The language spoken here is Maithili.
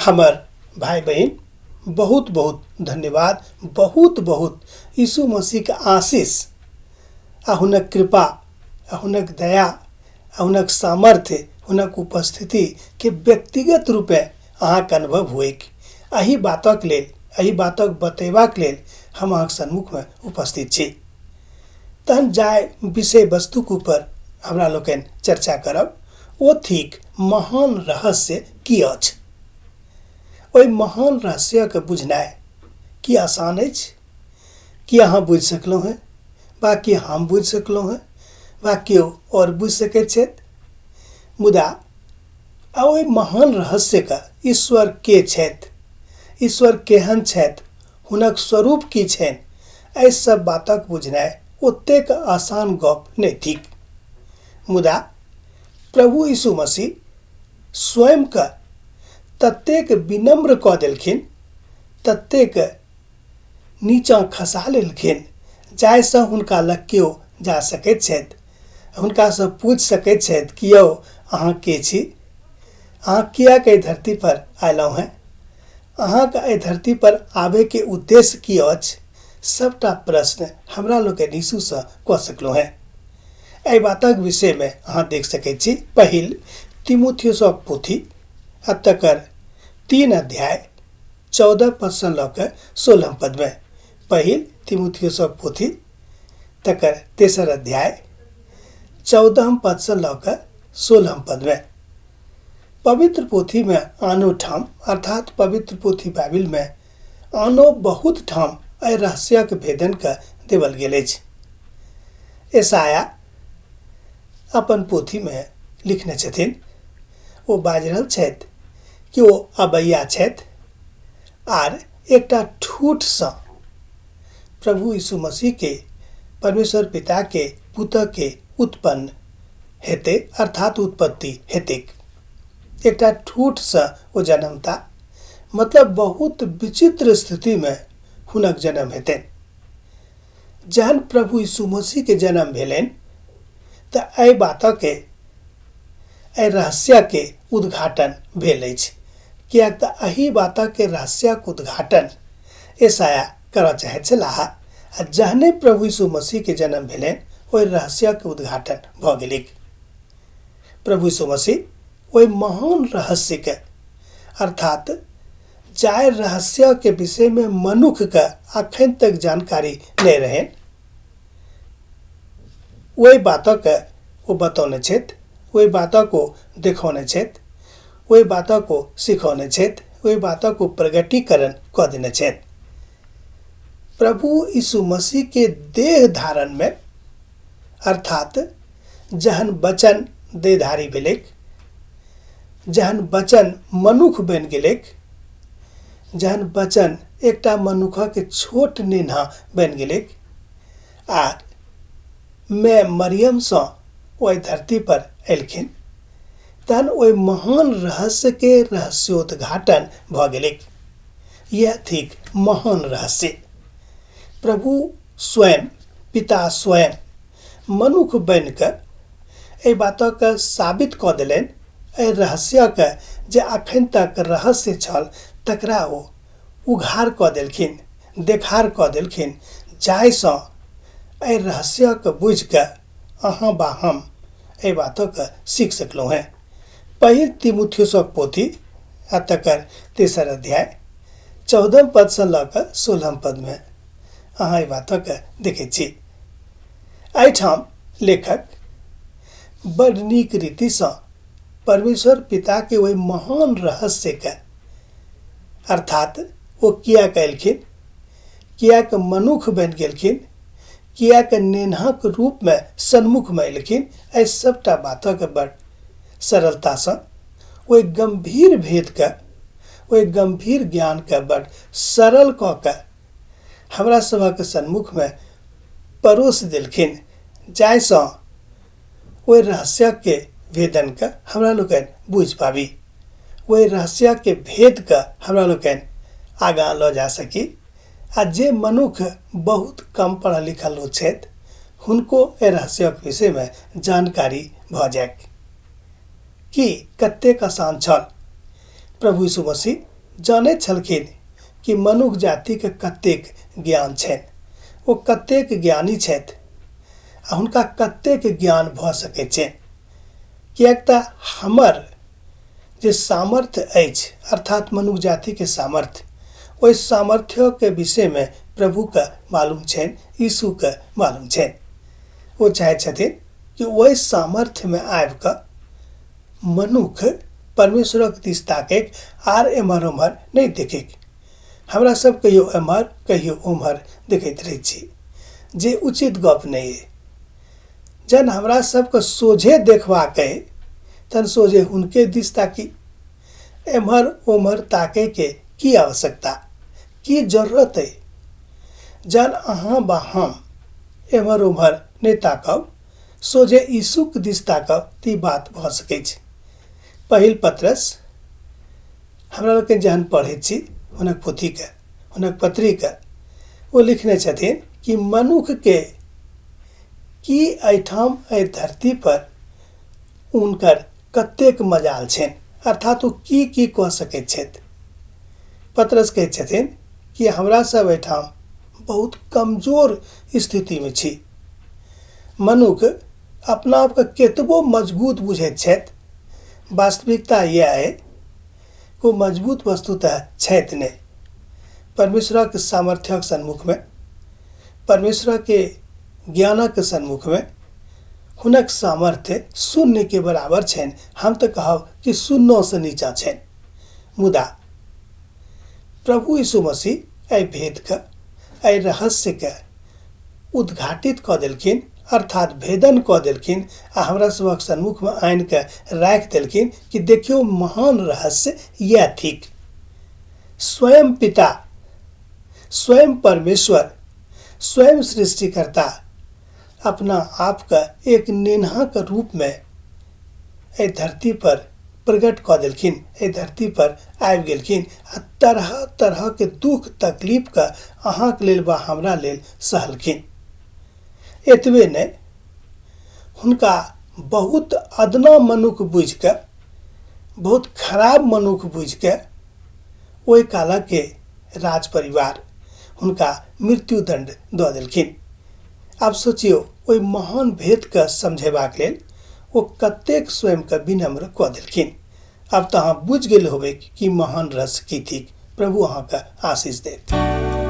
हमर भाय बहिन, बहुत बहुत धन्यवाद, बहुत बहुत यीशु मसीहके आशीष आ हुनक कृपा आ हुनक दया आ हुनक सामर्थ्य, हुनक उपस्थितिके व्यक्तिगत रूपे अहाँके अनुभव होइक, एहि बातक लेल, एहि बातक बतेबाक लेल हम अहाँके सन्मुखमे उपस्थित छी। तहन जाहि विषय वस्तुके ऊपर हमरा लोकनि चर्चा करब ओ थिक महान रहस्य की अछि। ओहि महान रहस्यके बुझनाइ की आसान अछि? की अहाँ बुझि सकलहुँ हेँ, वा कि हम बुझि सकलहुँ हेँ, वा केओ आओर बुझि सकैत छथि? मुदा आ ओहि महान रहस्यके, ईश्वर के छथि, ईश्वर केहन छथि, हुनक स्वरूप की छनि, एहि सब बातक बुझनाइ ओतेक आसान गप नहि थिक। मुदा प्रभु यीशु मसीह स्वयंके ततेक विनम्र कऽ देलखिन, ततेक नीचाँ खसा लेलखिन, जाहिसँ हुनका लग केओ जा सकैत छथि, हुनकासँ पूछि सकैत छथि कि यौ अहाँ के छी, अहाँ किएक एहि धरतीपर अयलहुँ हेँ, अहाँके एहि धरतीपर आबैके उद्देश्य की अछि। सबटा प्रश्न हमरा लोकनि यीशुसँ कऽ सकलहुँ हेँ। एहि बातक विषयमे अहाँ देख सकैत छी पहिल तिमुथियुसक पोथी आ तकर 3 अध्याय 14 पदसँ लऽ कऽ 16 पदमे। पहिल तिमुथियुसक पोथी तकर 3 अध्याय 14 पदसँ लऽ कऽ 16 पदमे। पवित्र पोथीमे आनो ठाम, अर्थात पवित्र पोथी बाइबिलमे आनो बहुत ठाम एहि रहस्यक भेदनके देवल गेल अछि। एसाया अपन पोथीमे लिखने छथिन, ओ बाजि रहल छथि कि ओ अबैया छथि आर एकटा ठूठसँ प्रभु यीशु मसीहके, परमेश्वर पिताके पुतके उत्पन्न हेतै, अर्थात उत्पत्ति हेतैक। एकटा ठूठसँ ओ जन्मता, मतलब बहुत विचित्र स्थितिमे हुनक जन्म हेतनि। जहन प्रभु यीशु मसीहके जन्म भेलनि तऽ एहि बातके, एहि रहस्यके उद्घाटन भेल अछि, किएक तऽ एहि बातके रहस्यक उद्घाटन एसाया करऽ चाहैत छलाह आ जहने प्रभु यीशु मसीहके जन्म भेलनि ओहि रहस्यके उद्घाटन भऽ गेलैक। प्रभु यीशु मसीह ओहि महान रहस्यके, अर्थात जाहि रहस्यके विषयमे मनुखके अखन तक जानकारी नहि रहनि, ओहि बातके ओ बतौने छथि, ओहि बातक ओ देखौने छथि, ओहि बातक ओ सिखौने छथि, ओहि बातक ओ प्रगटीकरण कऽ देने छथि। प्रभु यीशु मसीहके देह धारणमे, अर्थात जहन वचन देहधारी भेलैक, जहन वचन मनुख बनि गेलैक, जहन वचन एकटा मनुखक छोट नेन्हा बनि गेलैक आर मैं मरियमसँ ओहि धरती पर एलखिन, तहन ओहि महान रहस्यके रहस्योद्घाटन भऽ गेलैक। यह थिक महान रहस्य। प्रभु स्वयं, पिता स्वयं मनुख बनि कऽ एहि बातके साबित कऽ देलनि, एहि रहस्यके जे अखन तक रहस्य छल तकरा ओ उघार कऽ देलखिन, देखार कऽ देलखिन, जाहिसँ एहि रहस्यके बुझिकऽ अहाँ बा हम एहि बातके सीख सकलहुँ हेँ। पहिल तिमुथियुसक पोथी आ तकर 3 अध्याय 14 पदसँ लऽ कऽ 16 पदमे अहाँ एहि बातके देखै छी। एहिठाम लेखक बड़ नीक रीतिसँ परमेश्वर पिताके ओहि महान रहस्यके, अर्थात ओ किएक अयलखिन, किएक मनुख बनि गेलखिन, किएक नेन्हाक रूपमे सन्मुखमे अयलखिन, एहि सबटा बातके बड़ सरलतासँ ओहि गम्भीर भेदके, ओहि गम्भीर ज्ञानके बड़ सरल कऽ के हमरा सभक सन्मुखमे परोसि देलखिन, जाहिसँ ओहि रहस्यके भेदनके हमरा लोकनि बुझि पाबी, ओहि रहस्यके भेदके हमरा लोकनि आगाँ लऽ जा सकी आ जे मनुख बहुत कम पढ़ल लिखल लोक छथि हुनको एहि रहस्यक विषयमे जानकारी भऽ जाय कि कतेक आसान छल प्रभु यीशु मसीह जानैत छलखिन कि मनुख जातिके कतेक ज्ञान छनि, ओ कतेक ज्ञानी छथि आ हुनका कतेक ज्ञान भऽ सकै छनि। किएक तऽ हमर जे सामर्थ्य अछि, अर्थात मनुख जातिके सामर्थ्य, ओहि सामर्थ्यके विषयमे प्रभुके मालूम छनि, यीशुके मालूम छनि। ओ चाहै छथिन कि ओहि सामर्थ्यमे आबि कऽ मनुख परमेश्वरक दिस ताकैक आर एम्हर ओम्हर नहि देखैक। हमरा सब कहियो एम्हर कहियो ओम्हर देखैत रहै छी, जे उचित गप नहि अइ। जहन हमरा सबके सोझे देखबाक अइ तहन सोझे हुनके दिस ताकी, एम्हर ओम्हर ताकैके की आवश्यकता, की जरूरत अइ। जहन अहाँ बा हम एम्हर ओम्हर नहि ताकब, सोझे यीशुक दिस ताकब तऽ ई बात भऽ सकै छै। पहिल पत्रस हमरा लोकनि जहन पढ़ै छी हुनक पोथीके, हुनक पत्रीके, ओ लिखने छथिन कि मनुखके की एहिठाम एहि धरती पर हुनकर कतेक मजाल छनि, अर्थात ओ की की कऽ सकैत छथि। पत्रस कहै छथिन कि हमरा सब एहिठाम बहुत कमजोर स्थितिमे छी। मनुख अपना आपके केतबो मजबूत बुझैत छथि, वास्तविकता इएह अइ ओ मजबूत वस्तुतः छथि नहि। परमेश्वरक सामर्थ्यक सन्मुखमे, परमेश्वरके ज्ञानक सन्मुखमे हुनक सामर्थ्य शून्यके बराबर छनि। हम तऽ कहब कि शून्योसँ नीचाँ छनि। मुदा प्रभु यीशु मसीह एहि भेदके, एहि रहस्यके उद्घाटित कऽ देलखिन, अर्थात भेदन कऽ देलखिन आ हमरा सभक सन्मुखमे आनि कऽ राखि देलखिन कि देखियौ महान रहस्य इएह थिक। स्वयं पिता, स्वयं परमेश्वर, स्वयं सृष्टिकर्ता अपना आपके एक नेन्हाके रूपमे एहि धरती पर प्रकट कऽ देलखिन, एहि धरती पर आबि गेलखिन आ तरह तरहके दुख तकलीफके अहाँके लेल वा हमरा लेल सहलखिन। एतबे नहि, हुनका बहुत अदना मनुख बुझिके, बहुत खराब मनुख बुझिके ओहि कालके राज परिवार हुनका मृत्युदंड दऽ देलखिन। आब सोचियौ ओहि महान भेदके समझेबाक लेल ओ कतेक स्वयंके विनम्र कऽ देलखिन। आब तऽ अहाँ बुझि गेल होबै कि महान रहस्य की थिक। प्रभु अहाँके आशीष देत।